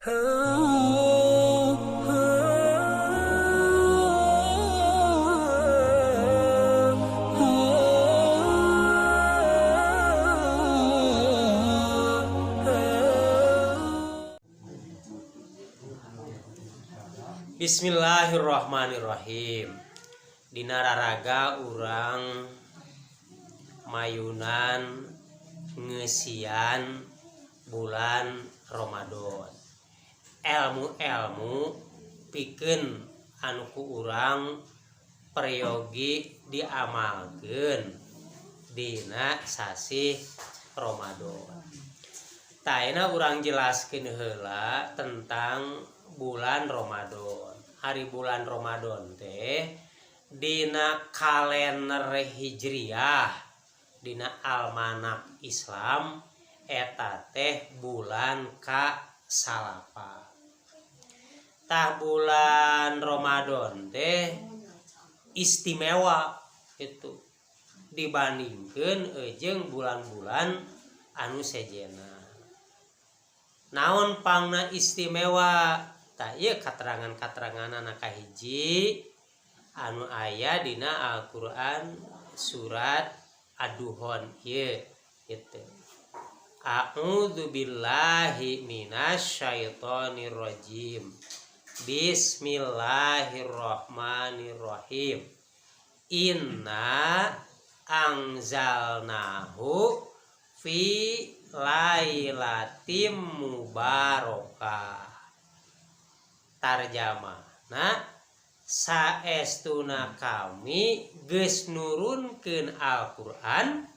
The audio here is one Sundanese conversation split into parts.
Bismillahirrahmanirrahim. Dina raraga urang mayunan ngeusian bulan Ramadan. Elmu-elmu pikeun anu ku urang peryogi diamalkeun dina sasih Ramadan. Tah, ayeuna urang jelaskeun heula tentang bulan Ramadan. Hari bulan Ramadan teh dina kalender Hijriah, dina almanak Islam, eta teh bulan ka-9. Tah, bulan Ramadan teh istimewa itu dibandingkan jeung bulan-bulan anu sejena. Naon pangna istimewa? Tah, ieu katerangan-katerangan kahiji anu aya dina Al-Qur'an surat Ad-Dukhon ieu gitu. A'udzu billahi minasyaitonir rajim. Bismillahirrahmanirrahim. Inna anzalnahu fi lailatim mubarakah. Tarjamahna, saestuna kami geus nurunkeun Al-Qur'an,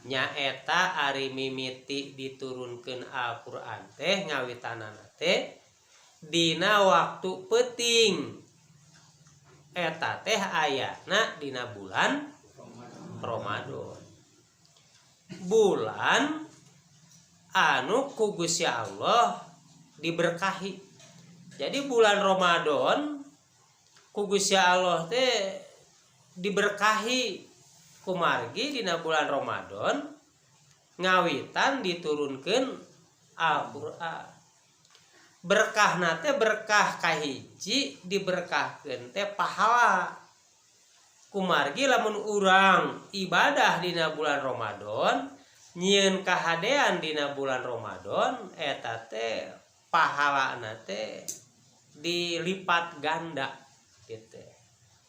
nyaeta ari mimiti diturunkeun Al-Qur'an teh ngawitanana teh dina waktu peuting, eta teh ayana dina bulan Ramadan, bulan anu ku Gusti Allah diberkahi. Jadi bulan Ramadan ku Gusti Allah teh diberkahi kumargi dina bulan Ramadan ngawitan diturunkan Al-Qur'an. Berkah teh berkah kahiji diberkahkeun teh pahala, kumargi lamun urang ibadah dina bulan Ramadan, nyieun kahadean dina bulan Ramadan, eta teh pahalana teh dilipat ganda gitu.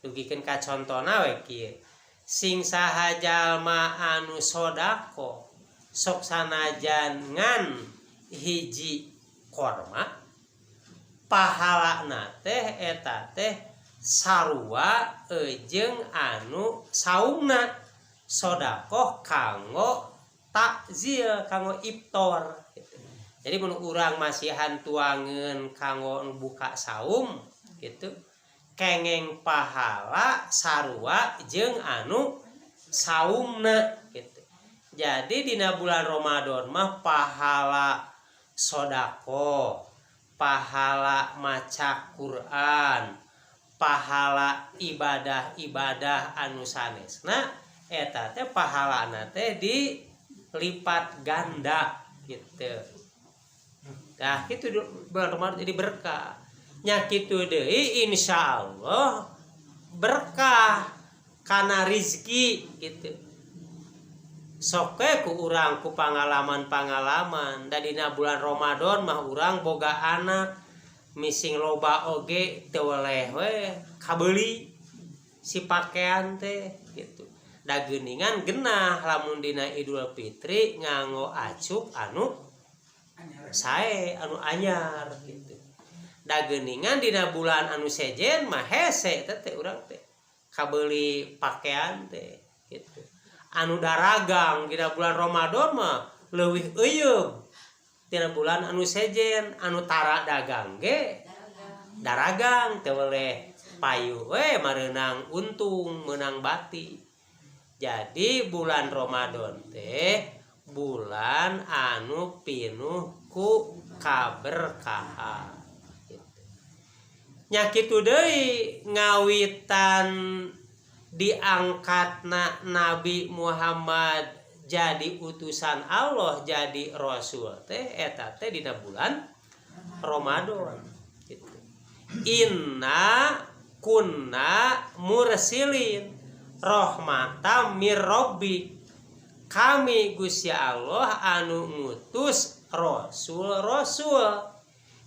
Dugikeun ka contona we kieu, sing saha jalma anu sodako sok sanajan ngan hiji korma, pahalana teh eta teh sarua jeung anu saumna sodakoh kanggo takjil, kanggo iftar gitu. Jadi mun urang masihan tuangeun kanggo buka saum gitu, kengeng pahala sarua jeung anu saumna gitu. Jadi dina bulan Ramadan mah pahala sodako, pahala maca Quran, pahala ibadah-ibadah anu sanesna, eta teh pahalana teh dilipat ganda gitu. Nah, itu bulan Ramadan jadi berkah. Nya kitu deui, insyaallah berkah kana rizki gitu. Sok we ku urang ku pangalaman-pangalaman da dina bulan Ramadan mah urang boga anak mising loba oge teu weleh we kabeuli si pakaian teh gitu. Da geuningan genah lamun dina Idul Fitri nganggo acuk anu sae, anu anyar gitu. Da geuningan dina bulan anu sejen mah hese teh teh urang teh kabeuli pakaian teh gitu. Anu daragang dina bulan Ramadan mah leuwih euyeub tina bulan anu sejen. Anu tara dagang ge daragang, teu weleh payu we mareunang untung, meunang bati. Jadi bulan Ramadan teh bulan anu pinuh ku kaberkahan gitu. Nya kitu deui, ngawitan diangkatna Nabi Muhammad jadi utusan Allah, jadi rasul teh eta teh dina bulan Ramadan gitu. Inna kunna mursilin rahmatam mir rabbi, kami Gusti Allah anu ngutus rasul rasul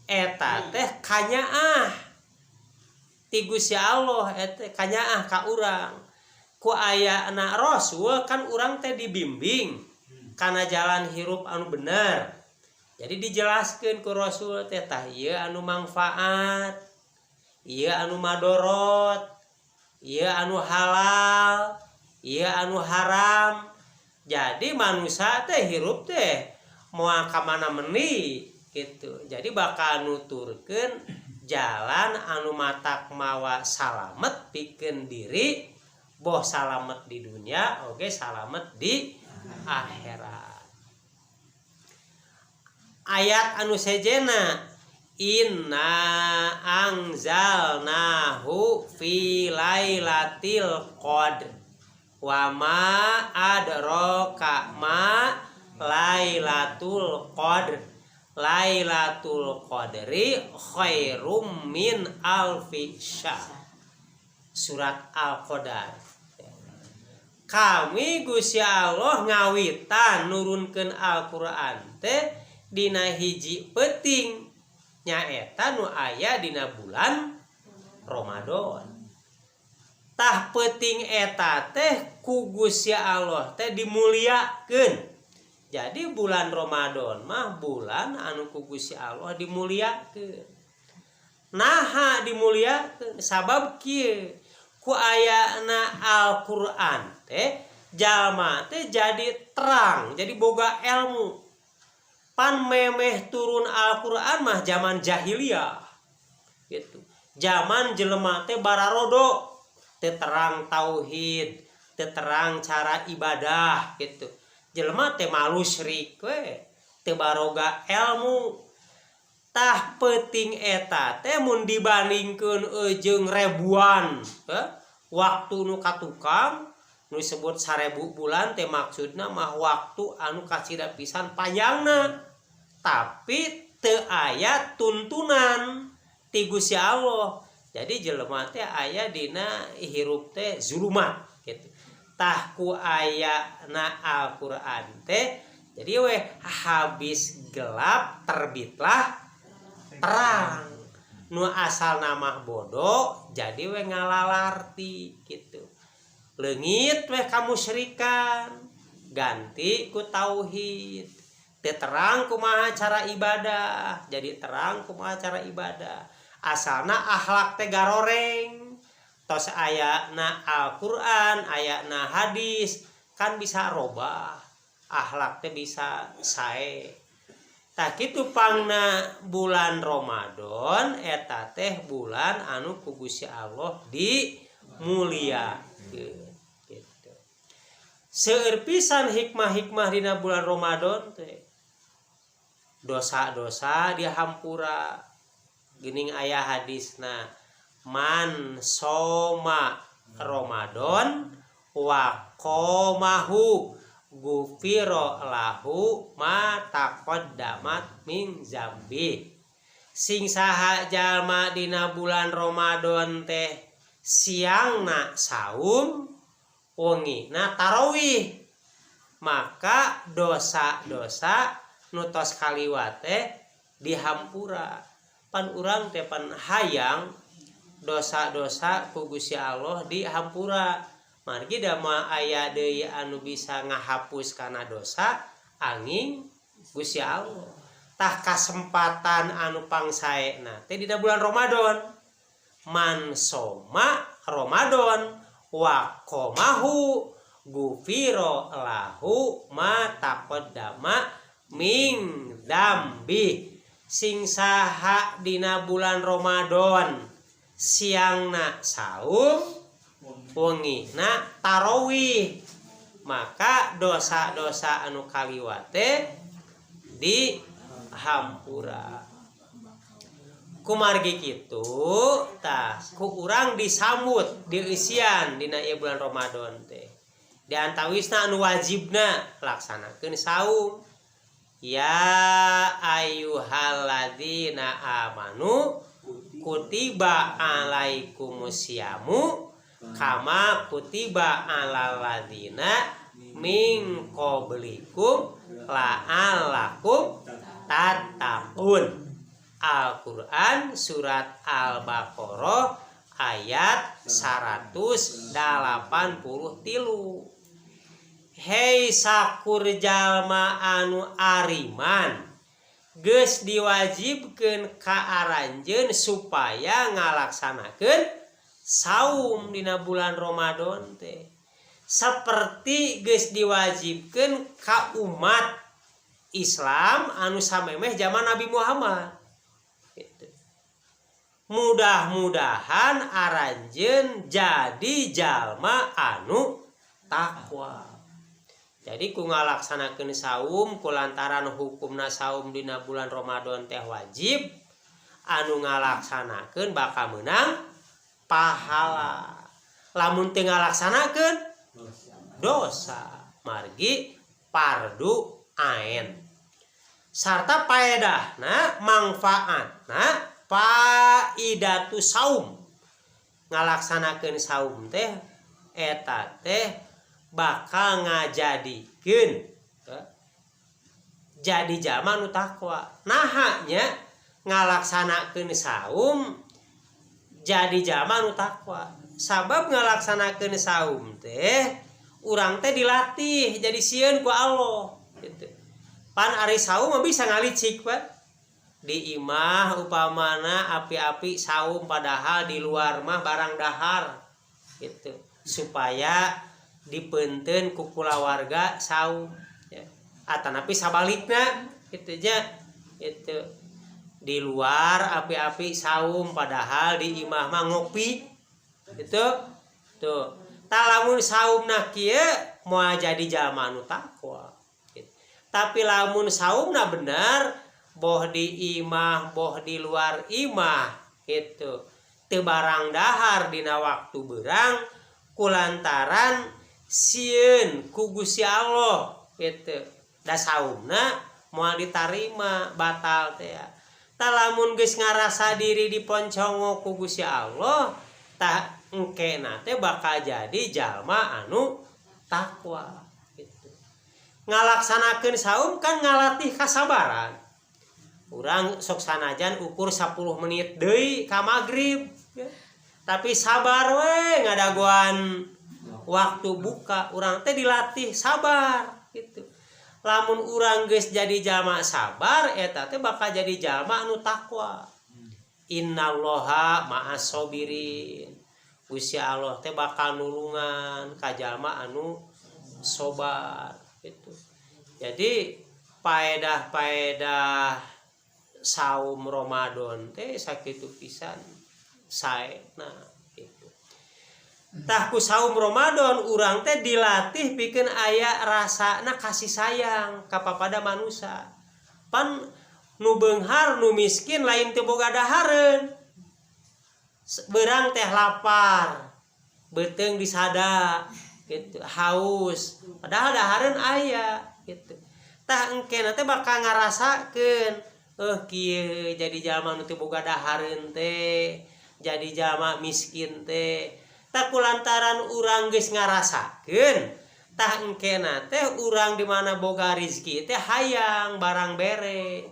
eta teh kanyaah ti Gusti Allah, eta kanyaah ka urang. Ku ayana rasul kan urang teh dibimbing kana jalan hirup anu bener. Jadi dijelaskan ku rasul teh, tah ieu anu manfaat, ieu anu madorot, ieu anu halal, ieu anu haram. Jadi manusia teh hirup teh moal ka mana meni gitu. Jadi bakal nuturkeun jalan anu matak mawa salamet pikeun diri, boh salamet di dunia oke salamet di akhirat. Ayat anu sejena, inna anzalnahu fi lailatil qadr wa ma adraka ma lailatul qadr lailatul qadri khairum min alfi syahr. Surat Al-Qadar. Kami Gusti Allah ngawitan nurunkeun Al-Qur'an teh dina hiji peuting, nyaeta nu aya dina bulan Ramadan. Tah, peuting eta teh ku Gusti Allah teh dimuliakeun. Jadi bulan Ramadan mah bulan anu ku Gusti Allah dimuliakeun. Naha dimuliakeun? Sabab kieu, ku ayana Al-Qur'an teh jalma teh jadi terang, jadi boga ilmu. Pan memeh turun Al-Qur'an mah zaman jahiliyah gitu, zaman jelema teh bararodo, teu terang tauhid, teu terang cara ibadah gitu. Jelema teh malu syrik we, teu baroga ilmu. Tah, peuting eta teh mun dibandingkeun jeung ribuan waktu nu katukang, nu disebut 1000 bulan teh maksudna mah waktu anu kacida pisan panjangna, tapi teu aya tuntunan ti Gusti Allah. Jadi jelema teh aya dina hirup teh zulumat gitu. Tah, ku ayana Al-Qur'an teh jadi weh habis gelap terbitlah terang. Nu asal nama bodoh jadi we ngalalarti gitu. Leungit weh kamusyrikan, ganti ku tauhid. Teu terang kumaha cara ibadah, jadi terang kumaha cara ibadah. Asalna akhlak teh garoreng, tos ayana Al-Qur'an, ayana hadis kan bisa robah akhlak teh, bisa sae. Tah, kitu pangna bulan Ramadan eta teh bulan anu ku Gusti Allah dimuliakeun gitu. Seueur pisan hikmah-hikmah dina bulan Ramadan teh. Dosa-dosa dihampura. Geuning aya hadisna, man soma Ramadan wa qomahu gufiro lahu ma taqaddamat min zambi. Sing saha jalma dina bulan Ramadan teh siangna saum, wengina tarawih, maka dosa-dosa nu tos kaliwat teh dihampura. Pan urang teh pan hayang dosa-dosa ku Gusti Allah dihampura, margi da moal aya deui anu bisa ngahapus kana dosa anging Gusti Allah. Tah, kasempatan anu pangsaena teh dina bulan Ramadan. Man soma Ramadan wa qomahu gufiro lahu ma taqaddama min dzambi. Sing saha dina bulan Ramadan siangna saum, wengina tarawih, maka dosa-dosa anu kaliwat teh dihampura. Kumargi kitu tah ku urang disambut, dieusian dina ieu bulan Ramadan teh. Di antawisna anu wajibna laksanakeun saum. Ya ayyuhalladzina amanu kutiba alaikumusyamu kama kutiba alal ladzina min qablikum la'allakum tattaqun. Al-Qur'an surat Al-Baqarah ayat 183. Hei sakur jalma anu ariman, geus diwajibkeun ka aranjeun supaya ngalaksanakeun saum dina bulan Ramadan teh seperti geus diwajibkeun ka umat Islam anu samemeh zaman Nabi Muhammad gitu. Mudah-mudahan aranjeun jadi jalma anu takwa. Jadi ku ngalaksanakeun saum kulantaran hukumna saum dina bulan Ramadan teh wajib, anu ngalaksanakeun bakal meunang pahala, lamun teu ngalaksanakeun dosa, margi fardu ain. Sarta paedahna, mangfaatna, faidatu saum, ngalaksanakeun saum teh eta teh bakal ngajadikeun jadi jalma nu takwa. Naha nya ngalaksanakeun saum jadi jalma nu takwa? Sabab ngalaksanakeun saum teh urang teh dilatih jadi sieun ku Allah gitu. Pan ari saum mah bisa ngalicik, Pak. Di imah upamana api-api saum, padahal di luar mah barang dahar gitu, supaya dipeunteun ku kulawarga saum ya. Atanapi sabalikna gitu nya, itu di luar api-api saum, padahal di imah mah ngopi gitu tuh. Tah, lamun saumna kieu moal jadi jalma anu takwa gitu. Tapi lamun saumna bener, boh di imah boh di luar imah gitu, teu barang dahar dina waktu berang kulantaran sieun ku Gusti Allah gitu, da saumna moal ditarima, batal teh ya. Tah, lamun geus ngarasa diri diponcongok ku Gusti Allah, tah engkena teh bakal jadi jalma anu takwa gitu. Ngalaksanakeun saum kan ngalatih kasabaran urang. Sok sanajan ukur 10 menit deui ka magrib ya. Tapi sabar we ngadagoan waktu buka, urang teh dilatih sabar gitu. Lamun urang geus jadi jalma sabar, eta teh bakal jadi jalma anu takwa. Innallaha ma'as sobirin. Gusti Allah teh bakal nulungan ka jalma anu sobar gitu. Jadi paedah-paedah saum Ramadan teh sakitu pisan saena gitu. Tah, ku saum Ramadan urang teh dilatih pikeun aya rasana kasih sayang ka papada manusia. Pan nu beunghar, nu miskin lain teu boga dahareun. Beurang teh lapar, beuteung disada gitu, haus, padahal dahareun aya gitu. Tah, engkena teh bakal ngarasakeun, eh, kieu jadi jalma nu teu boga dahareun teh, jadi jalma miskin teh. Tah, kulantaran urang geus ngarasakeun, tah engkena teh urang di mana boga rizki teh hayang barang bere,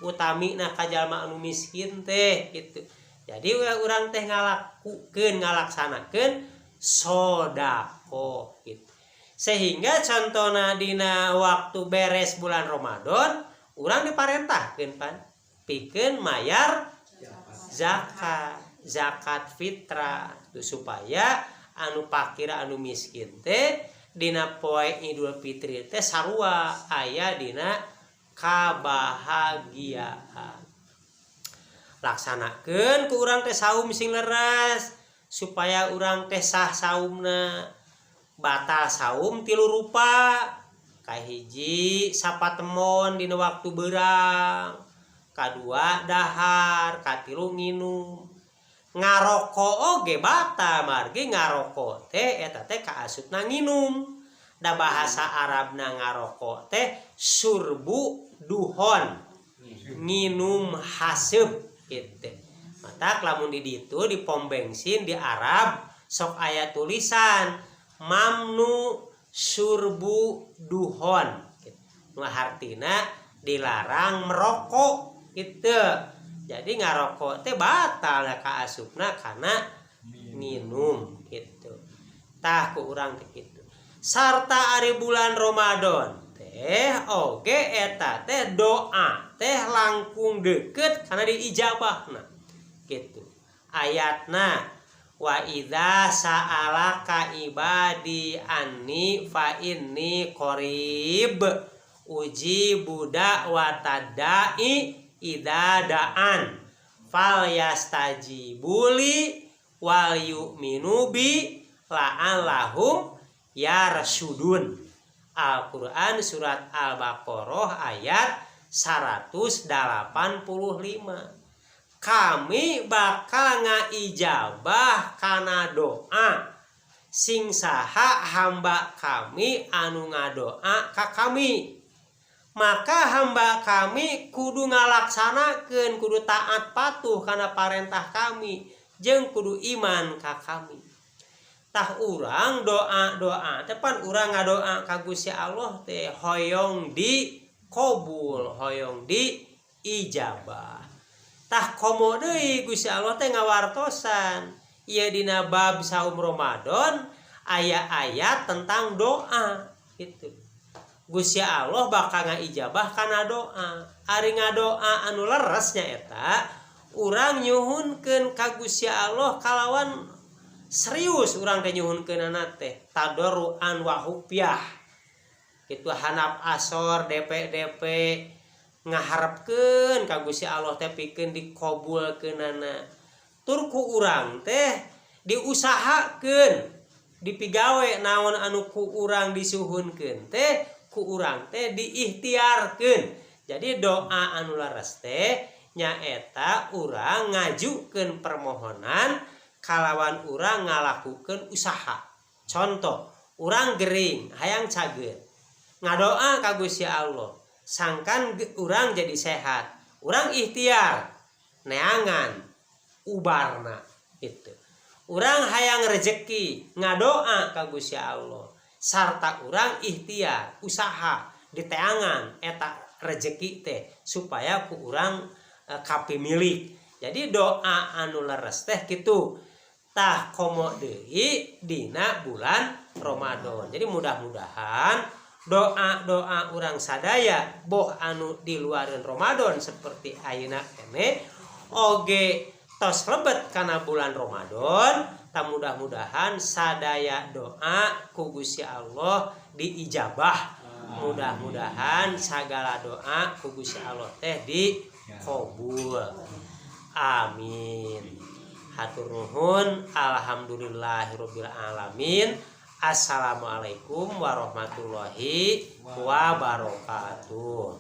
utamina ka jalma anu miskin teh gitu. Jadi urang teh ngalakukeun, ngalaksanakeun sodako gitu. Sehingga contohna dina waktu beres bulan Ramadan urang diparentahkeun pan pikeun mayar zakat, zakat fitrah tuh, supaya anu pakir anu miskin teh dina poe Idul Fitri teh sarua aya dina kabahagiaan. Laksanakeun ku urang teh saum sing leres supaya urang teh sah saumna. Batal saum tilu rupa: kahiji, sapatemon dina waktu beurang; kadua, dahar; katilu, nginum. Ngarokok oge batal, margi ngarokok teh eta teh kaasupna nginum. Da bahasa Arabna ngarokok teh syurbu dukhon, nginum haseup gitu. Matak lamun di ditu di pom bensin di Arab sok aya tulisan mamnu syurbu dukhon gitu. Nu hartina dilarang merokok gitu. Jadi ngarokok teh batal ya kaasupna karena minum gitu. Tah, ku urang teh kitu. Sarta ari bulan Ramadan teh oge eta teh doa teh langkung deket karena diijabahna gitu. Ayatna wa idza sa'alaka ibadi anni fa inni qarib ujibu da'watad da'i idza da'an fal yastajibuli wal yu'minu bi la'allahum yarsyudun. Al-Quran surat Al-Baqarah ayat 185. Kami bakal ngaijabah kana doa sing saha hamba kami anu ngadoa ka kami, maka hamba kami kudu ngalaksanakeun, kudu taat patuh kana parentah kami jeung kudu iman ka kami. Tah, urang doa-doa depan urang ngadoa ka Gusti Allah teh hoyong di kobul, hoyong di ijabah. Tah, komo deui Gusti Allah teh ngawartosan ieu dina bab saum Ramadan aya ayat tentang doa gitu. Gusti Allah bakal ngaijabah kana doa. Ari ngadoa anu leres nyaeta urang nyuhunkeun ka Gusti Allah kalawan serius. Urang teh nyuhunkeunana teh tadarruan wa khufyah kitu, handap asor DP DP ngaharepkeun ka Gusti Allah teh pikeun dikabulkeunana. Tur ku urang teh diusahakeun, dipigawe naon anu ku urang disuhunkeun teh ku urang teh diikhtiarkeun. Jadi doa anu leres teh nyaeta urang ngajukeun permohonan kalawan urang ngalakukeun usaha. Contoh, urang gering hayang cageur, ngadoa ka Gusti Allah sangkan urang jadi sehat, urang ikhtiar neangan ubarna itu. Urang hayang rezeki, ngadoa ka Gusti Allah sarta urang ikhtiar usaha diteangan eta rezeki teh supaya ku urang kapimilik. Jadi doa anu leres teh kitu. Tah, komo deui dina bulan Ramadan. Jadi mudah-mudahan doa-doa urang sadaya boh anu di luaran Ramadan seperti ayeuna kene oge tos lebet kana bulan Ramadan, tah mudah-mudahan sadaya doa ku Gusti Allah diijabah. Mudah-mudahan segala doa ku Gusti Allah teh dikabul. Amin. Hatur nuhun. Alhamdulillahirabbil alamin. Assalamualaikum warahmatullahi wabarakatuh.